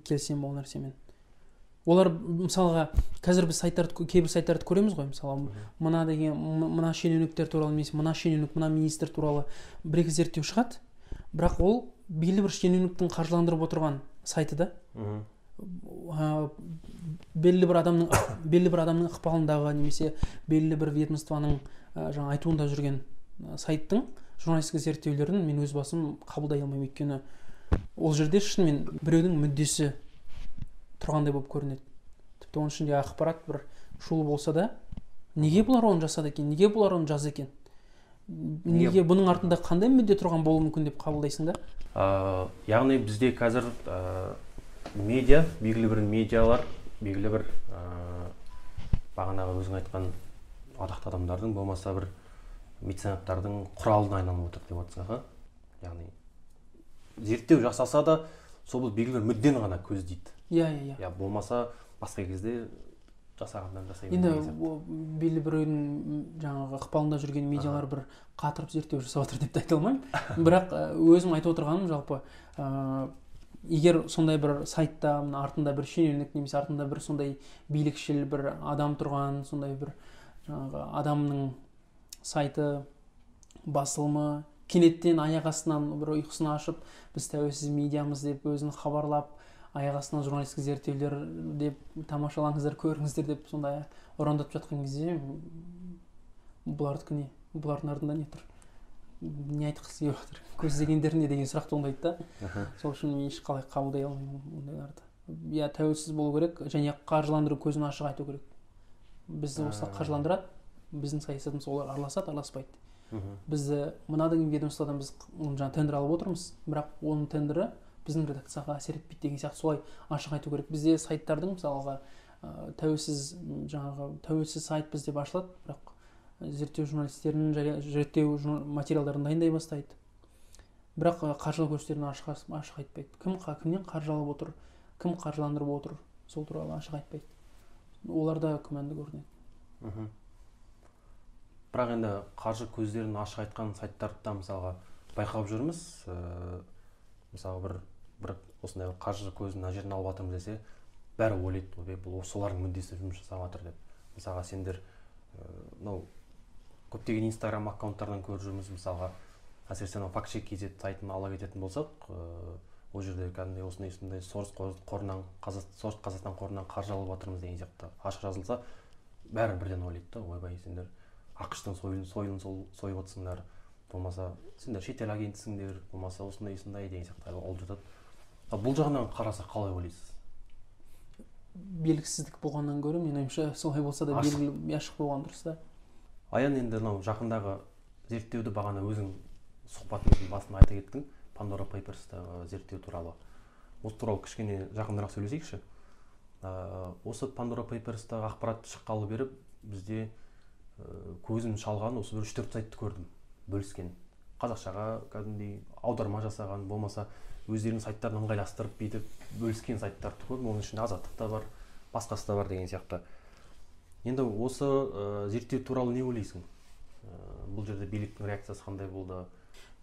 келісемін ол нәрсемен. Олар мысалға қазір біз сайттарды, кейбір сайттарды көреміз ғой, мысалы мына деген мына шенеуніктер туралы немесе мына шенеунік, мына министр туралы бір-екі зерттеу шығады, бірақ ол белгілі бір шенеуніктің қаржыландырып отырған сайты да. Белгілі бір адамның ықпалындағы немесе белгілі бір ведомствоның жаңа айтуында жүрген сайттың журналистік зерттеулерін мен өз басым қабылдай алмаймын, өйткені ол жерде шынымен біреудің мүддесі тұрғандай болып көрінеді. Тіпті оның ішінде ақпарат бір шулы болса да, неге бұлар оны жасады екен, неге бұлар оны жазды екен, неге бұның артында қандай мүдде тұрған болуы мүмкін деп қабылдайсың да. Яғни бізде қазір медиа, белгілі бір медиалар, белгілі бір бағанағы өзің айтқан атақты адамдардың, болмаса бір меценаттардың құралына айналып отыр деп отырсың, аға. Яғни зерттеу жасаса да сол бұл белгілі бір мүддені ғана көздейді. Иә, иә, иә. Болмаса басқа кезде жасағандан жасай бермейді. Енді белгілі біреудің жаңағы ықпалында жүрген медиалар бір қатырып зерттеу жасап отыр деп те айта алмаймын. Бірақ өзім айтып отырғаным жалпы, егер сондай бір сайтта артында бір шенеунік немесе артында бір сондай билікшіл бір адам тұрған, сондай бір жаңағы адамның сайты, басылымы Кенеттен аяқ астынан бір ұйқысын ашып, біз тәуелсіз медиамыз деп өзін хабарлап, аяқ астынан журналистік зерттеулер деп тамашалаңыздар, көріңіздер деп сондай ұрандатып жатқан кезде бұлардікі не? Бұлардың артында не тұр? Не айтқысы келіп жатыр? Көздегендері не деген сұрақ туындайды да. Сол үшін мен ешқалай қабылдай алмаймын ондайларды. Иә, тәуелсіз болу керек және қаржыландыру көзін ашық айту керек. Бізді осылай қаржыландырады, біздің саясатымыз олар араласады, араласпайды. Бізді мына деген ведомстводан біз жаңа тендер алып отырмыз, бірақ оның тендері біздің редакцияға әсер етпейді деген сияқты солай ашық айту керек. Бізде сайттардың мысалға тәуелсіз, жаңағы тәуелсіз сайтпыз деп ашылады, бірақ зерттеу журналистерінің зерттеу материалдарын дайындай бастайды, бірақ қаржылық көздерін ашық айтпайды. Кім кімнен қаржы алып отыр, кім қаржыландырып отыр, сол туралы ашық айтпайды. Олар да күмәнді көрінеді. Бірақ енді қаржы көздерін ашық айтқан сайттарды да мысалға байқап жүрміз. Мысалға бір осындай бір қаржы көзін мына жерден алып жатырмыз десе, бәрі ойлайды, ойбай, бұл солардың мүддесіне жұмыс жасап жатыр деп. Мысалға, сендер мынау көптеген инстаграм аккаунттардан көріп жүрміз, мысалға, әсіресе анау факт чек kz сайтын ала кететін болсақ, ол жерде кәдімгідей осындай осындай Сорос қорынан, Сорос Қазақстан қорынан қаржы алып жатырмыз деген сияқты ашық жазылса, бәрі бірден ойлайды да, ойбай, сендер АҚШ-тың сойылын сол сойып отырсыңдар, болмаса сендер шетел агентісіңдер, болмаса осындай осындай деген сияқты алып жатады. Ал бұл жағынан қарасақ, қалай ойлайсыз? Белгісіздік болғаннан гөрі, менің ойымша, солай болса да белгілі, ашық болған дұрыс та. Аян, енді мынау жақындағы зерттеуді бағана өзің сұхбатымыздың басында айта кеттің, Пандора Пейперстағы зерттеу туралы. Осы туралы кішкене жақынырақ сөйлесейікші. Осы Пандора Пейперстағы ақпарат шыққалы бері бізде көзім шалған осы бір 3-4 сайтты көрдім бөліскен, қазақшаға кәдімгідей аударма жасаған, болмаса өздерінің сайттарын ыңғайластырып бүйтіп бөліскен сайттарды көрдім. Оның ішінде Азаттық та бар, басқасы да бар деген сияқты. Енді осы зерттеу туралы не ойлайсың? Бұл жерде биліктің реакциясы қандай болды?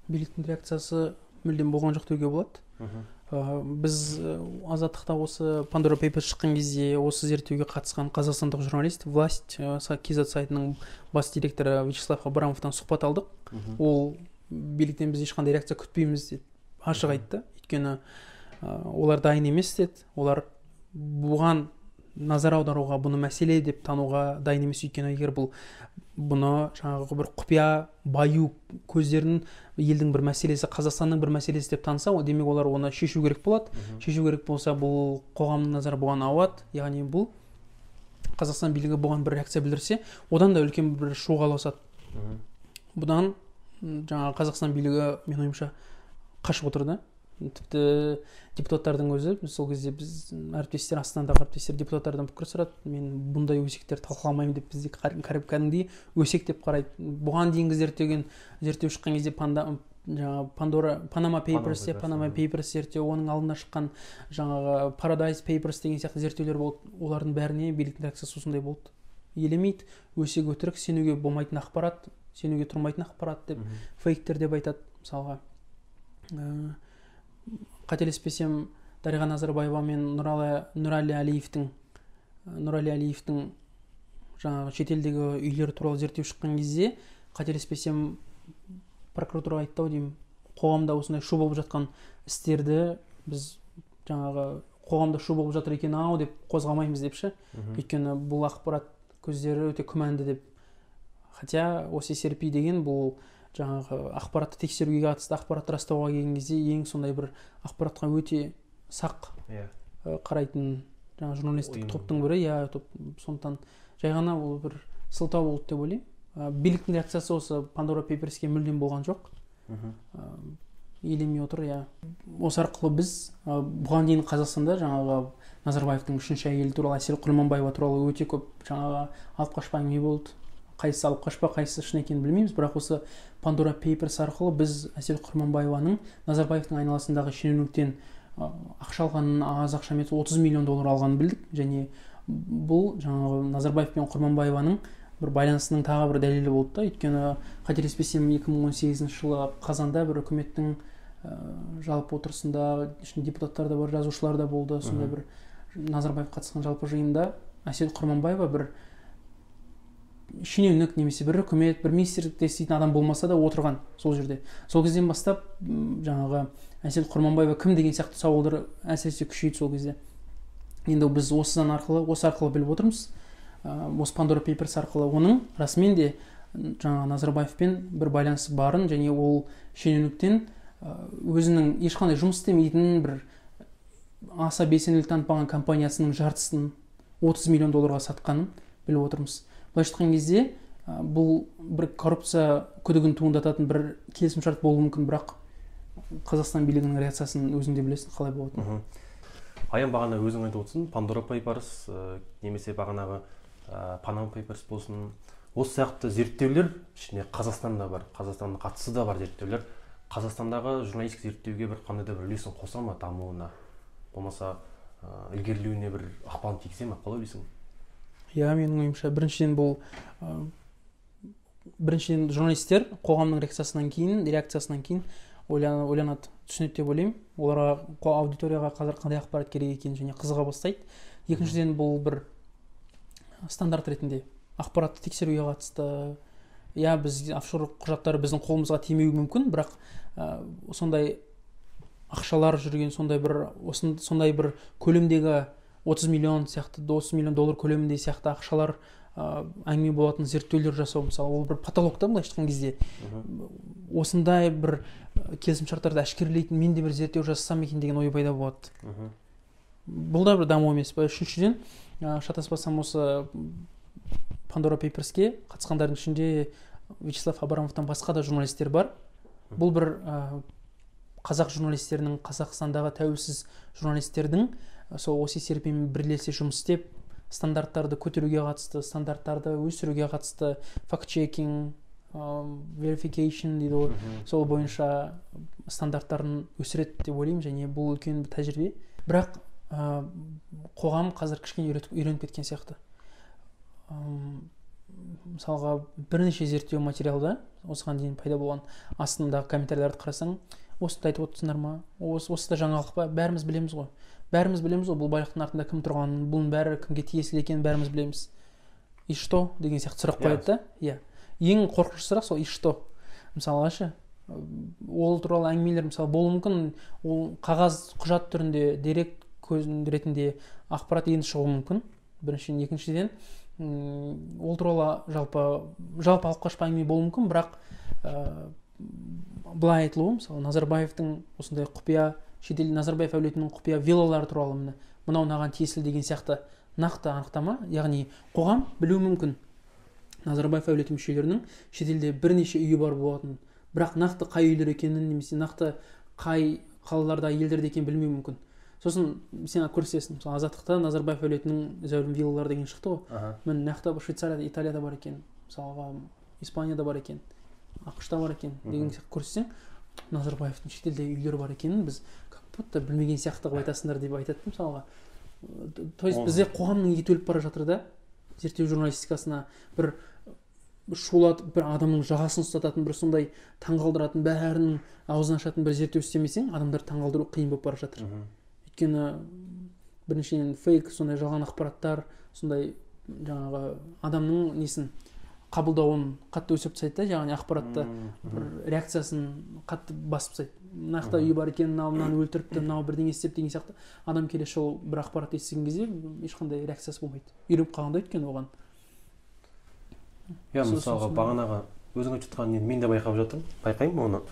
Биліктің реакциясы мүлдем болған жоқ деуге болады. Біз Азаттықта осы Pandora Papers шыққан кезде осы зерттеуге қатысқан қазақстандық журналист, Власть kz сайтының бас директоры Вячеслав Абрамовтан сұхбат алдық. Ол биліктен біз ешқандай реакция күтпейміз деп ашық айтты, өйткені олар дайын емес деді, олар бұған назар аударуға, бұны мәселе деп тануға дайын емес, өйткені егер бұл бұны жаңағы бір құпия баю көздерін елдің бір мәселесі, Қазақстанның бір мәселесі деп таныса, ол демек олар оны шешу керек болады. Шешу керек болса, бұл қоғамның назары бұған ауады, яғни бұл Қазақстан билігі бұған бір реакция білдірсе, одан да үлкен бір шуға ұласады. Бұдан жаңағы Қазақстан билігі, менің ойымша, қашып отыр да. Тіпті депутаттардың өзі, сол кезде біз әріптестер, Астанадағы әріптестер депутаттардан пікір сұрады, мен бұндай өсектерді талқыламаймын деп, бізде кәдімгідей өсек деп қарайды. Бұған дейінгі зерттеу шыққан кезде жаңағы Пандора, Панама Papers, Панама Papers зерттеу, оның алдында шыққан жаңағы Paradise Papers деген сияқты зерттеулер болды. Олардың бәріне биліктің реакциясы осындай болды: елемейді, өсек, өтірік, сенуге болмайтын ақпарат, сенуге тұрмайтын ақпарат деп, фейктер деп айтады. Мысалға, қателеспесем, Дариға Назарбаева мен Нұрәлі Әлиевтің жаңағы шетелдегі үйлері туралы зерттеу шыққан кезде, қателеспесем, прокуратура айтты ау деймін, қоғамда осындай шу болып жатқан істерді біз жаңағы қоғамда шу болып жатыр екен ау деп қозғамаймыз деп ше, өйткені бұл ақпарат көздері өте күмәнді деп. Хотя OSCE деген бұл жаңағы ақпаратты тексеруге қатысты, ақпаратты растауға келген кезде ең сондай бір ақпаратқа өте сақ қарайтын жаңағы журналистік топтың бірі, иә, топ. Сондықтан жай ғана ол бір сылтау болды деп ойлаймын. Биліктің реакциясы осы Пандора Пейперске мүлдем болған жоқ, елемей отыр, иә. Осы арқылы біз бұған дейін Қазақстанда жаңағы Назарбаевтың үшінші әйелі туралы, Әсел Құрманбаева туралы өте көп жаңағы алып қашпа әңгіме болды. Қайсысы алып қашпа, қайсысы шын екенін білмейміз, бірақ осы Пандора Пейперс арқылы біз Әсел Құрманбаеваның Назарбаевтың айналасындағы шенеуніктен ақша алғанын, аз ақша емес, 30 миллион доллар алғанын білдік. Және бұл жаңағы Назарбаев пен Құрманбаеваның бір байланысының тағы бір дәлелі болды да. Өйткені, қателеспесем, 2018 жылы қазанда бір үкіметтің жалпы отырысында, ішінде депутаттар да бар, жазушылар да болды, сондай бір Назарбаев қатысқан жалпы жиында Әсел Құрманбаева бір шенеунік немесе бір үкімет, бір министрлікте істейтін адам болмаса да отырған сол жерде. Сол кезден бастап жаңағы Әсел Құрманбаева кім деген сияқты сауалдар әсіресе күшейді сол кезде. Енді біз осы арқылы біліп отырмыз, осы Pandora Papers арқылы оның расымен де жаңағы Назарбаевпен бір байланысы барын және ол шенеуніктен өзінің ешқандай жұмыс істемейтін бір аса белсенділік танытпаған компаниясының жартысын 30 миллион долларға сатқанын біліп отырмыз. Былайша айтқан кезде бұл бір коррупция күдігін туындататын бір келісімшарт болуы мүмкін, бірақ Қазақстан билігінің реакциясын өзің де білесің қалай болатынын. Аян, бағана өзің айтып отырсың, Pandora Papers немесе бағанағы Panama Papers болсын, осы сияқты зерттеулер ішінде Қазақстанда бар, Қазақстанның қатысы да бар зерттеулер Қазақстандағы журналистік зерттеуге бір қандай да бір үлесін қоса ма дамуына, болмаса ілгерілеуіне бір ықпалын тигізе ме, қалай ойлайсың? Иә, менің ойымша біріншіден бұл біріншіден журналистер қоғамның реакциясынан кейін ойланады, түсінеді деп ойлаймын. Оларға, аудиторияға қазір қандай ақпарат керек екенін және қызыға бастайды. Екіншіден, бұл бір стандарт ретінде ақпаратты тексеруге қатысты. Иә, біз офшор құжаттары біздің қолымызға тимеуі мүмкін, бірақ сондай ақшалар жүрген, сондай бір көлемдегі 30 миллион сияқты, 30 миллион доллар көлемінде сияқты ақшалар әңгіме болатын зерттеулер жасау, мысалы, ол бір потолок та, былайша айтқан кезде. Осындай бір келісімшарттарды әшкерелейтін мен де бір зерттеу жасасам екен деген ой пайда болады. Бұл да бір даму емес па? Үшіншіден, шатаспасам, осы Pandora Papersке қатысқандардың ішінде Вячеслав Абрамовтан басқа да журналистер бар. Бұл бір қазақ журналистерінің, Қазақстандағы тәуелсіз журналистердің сол OCCRP-мен бірлесе жұмыс істеп, стандарттарды көтеруге қатысты, стандарттарды өсіруге қатысты, fact-checking, verification дейді ғой, сол бойынша стандарттарын өсіреді деп ойлаймын, және бұл үлкен бір тәжірибе. Бірақ қоғам қазір кішкене үйреніп кеткен сияқты. Мысалға, бірнеше зерттеу материалда осыған дейін пайда болған астындағы комментарийлерді қарасаң, осыны айтып отырсыңдар ма, осы да жаңалық па, бәріміз білеміз ғой. Бәріміз білеміз ғой, бұл байлықтың артында кім тұрғанын, бұның бәрі кімге тиесілі екенін бәріміз білеміз. И что деген сияқты сұрақ қояды да. Иә. Ең қорқынышты сұрақ сол и что. Мысалға ше, ол туралы әңгімелер мысалы болуы мүмкін, ол қағаз құжат түрінде, дерек көзін ретінде ақпарат енді шығуы мүмкін. Біріншіден, екіншіден, ол туралы жалпы алып қашпа әңгіме болуы мүмкін, бірақ былай айтылуы, мысалы, Назарбаевтың осындай құпия, шетел Назарбаев әулетінің құпия виллалары туралы міне мынау мынаған тиесілі деген сияқты нақты анықтама, яғни қоғам білуі мүмкін Назарбаев әулеті мүшелерінің шетелде бірнеше үйі бар болатын, бірақ нақты қай үйлер екенін немесе нақты қай қалаларда, елдерде екенін білмеуі мүмкін. Сосын сен көрсетесің, мысалы, Азаттықта Назарбаев әулетінің зәулім виллалары деген шықты ғой. Міне нақты Швейцарияда, Италияда бар екен, мысалға, Испанияда бар екен, АҚШ-та бар екен деген сияқты көрсетсең, Назарбаевтың шетелде үйлері бар екенін біз как будто білмеген сияқты қылып айтасыңдар деп айтады мысалға. То есть бізде қоғамның еті өліп бара жатыр да, зерттеу журналистикасына бір шулатып, бір адамның жағасын ұстататын, бір сондай таңғалдыратын, бәрінің аузын ашатын бір зерттеу істемесең, адамдарды таңғалдыру қиын болып бара жатыр. Өйткені біріншіден фейк, сондай жалған ақпараттар, сондай жаңағы адамның несін қабылдауын қатты өсіріп тастайды да, яғни ақпаратты бір реакциясын қатты басып тастайды. Нақты үй бар екен, мынау мынаны өлтіріпті, мынау бірдеңе істеп деген сияқты. Адам келесі жолы бір ақпарат естіген кезде ешқандай реакциясы болмайды. Үйреніп қалған да өйткені оған. Иә, мысалға, бағанағы өзің айтып жатқан мен де байқап жатырмын, байқаймын оны.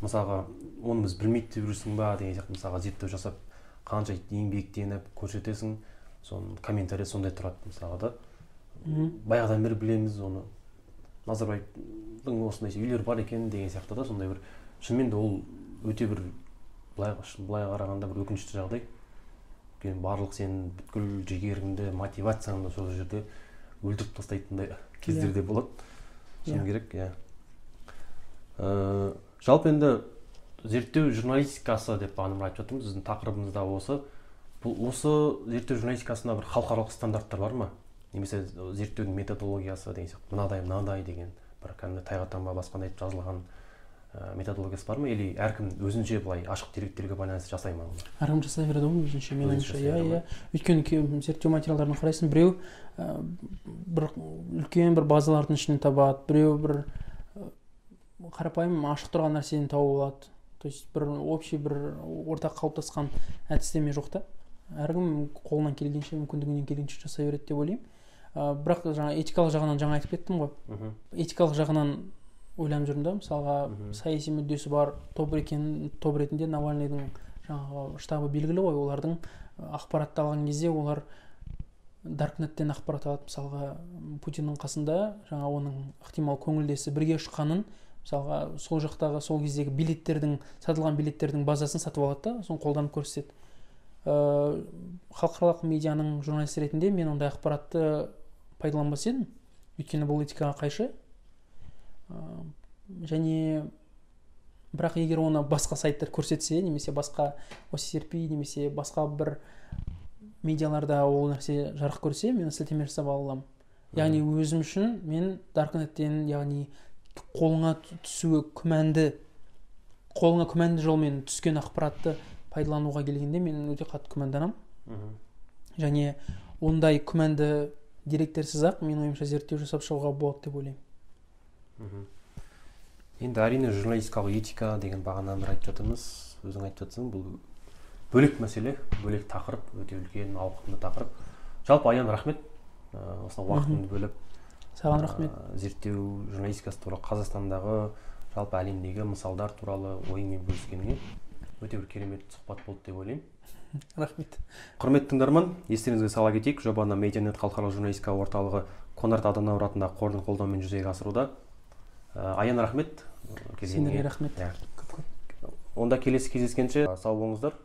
Мысалға, оны біз білмейді деп жүрсің ба деген сияқты, мысалға, зерттеу жасап, қанша еңбектеніп көрсетесің, соның комментарий сондай тұрады мысалға да. Баяғыдан бері білеміз оны. Назарбаевтың осындай үйлері бар екен деген сияқты да, сондай бір шынымен де ол өте бір былай қарағанда бір өкінішті жағдай. Өйткені барлық сенің бүткіл жігеріңді, мотивацияңды сол жерде өлтіріп тастайтындай кездер де болады. Шыны керек, иә. Жалпы енді зерттеу журналистикасы деп бағана айтып жатырмыз, біздің тақырыбымыз да осы. Бұл осы зерттеу журналистикасында бір халықаралық стандарттар бар ма? Немесе зерттеудің методологиясы деген сияқты, мынадай мынадай деген бір кәдімгі тайға таңба басқандай жазылған методологиясы бар ма, или әркім өзінше былай ашық деректерге байланысты жасай ма? Әркім жасай береді ғой өзінше, менің ойымша. Иә. Өйткені зерттеу материалдарын қарайсың, біреу бір үлкен бір базалардың ішінен табады, біреу бір қарапайым ашық тұрған нәрсені тауып алады. То есть бір общий, бір ортақ қалыптасқан әдістеме жоқ та. Әркім қолынан келгенше, мүмкіндігінен келгенше жасай береді деп ойлаймын. Бірақ жаңа этикалық жағынан жаңа айтып кеттім ғой. Этикалық жағынан ойланып жүрмін да, мысалға, саяси мүддесі бар топ ретінде Навальныйдың жаңағы штабы белгілі ғой, олардың ақпаратты алған кезде олар даркнеттен ақпарат алады. Мысалға, Путиннің қасында жаңа оның ықтимал көңілдесі бірге ұшқанын, мысалға, сол жақтағы сол кездегі билеттердің, сатылған билеттердің базасын сатып алады да, соны қолданып көрсетеді. Халықаралық медианың журналисті ретінде мен ондай ақпаратты пайдаланбас едім, өйткені бұл этикаға қайшы. Және бірақ егер оны басқа сайттар көрсетсе, немесе басқа OCRP, немесе басқа бір медиаларда ол нәрсе жарық көрсе, мен сілтеме жасап ала аламын. Яғни өзім үшін мен даркнеттен, яғни қолыңа түсуі күмәнді, қолыңа күмәнді жолмен түскен ақпаратты пайдалануға келгенде мен өте қатты күмәнданамын. Және ондай күмәнді деректерсіз ақ менің ойымша зерттеу жасап шығуға болады деп ойлаймын. Енді әрине журналистикалық этика деген бағанадан бері айтып жатырмыз, өзің айтып жатсың, бұл бөлек мәселе, бөлек тақырып, өте үлкен ауқымды тақырып. Жалпы Аян, рахмет осынау уақытыңды бөліп. Саған рахмет. Зерттеу журналистикасы туралы, Қазақстандағы, жалпы әлемдегі мысалдар туралы ойыңмен бөліскеніңе өте бір керемет сұхбат болды деп ойлаймын. Рахмет. Құрметті тыңдарман, естеріңізге сала кетейік, жобаны Медианет халықаралық журналистика орталығы Конрад Аденауэр атындағы қордың қолдауымен жүзеге асыруда. Аян, рахмет. Сендерге рахмет. Көп-көп. Онда келесі кездескенше сау болыңыздар.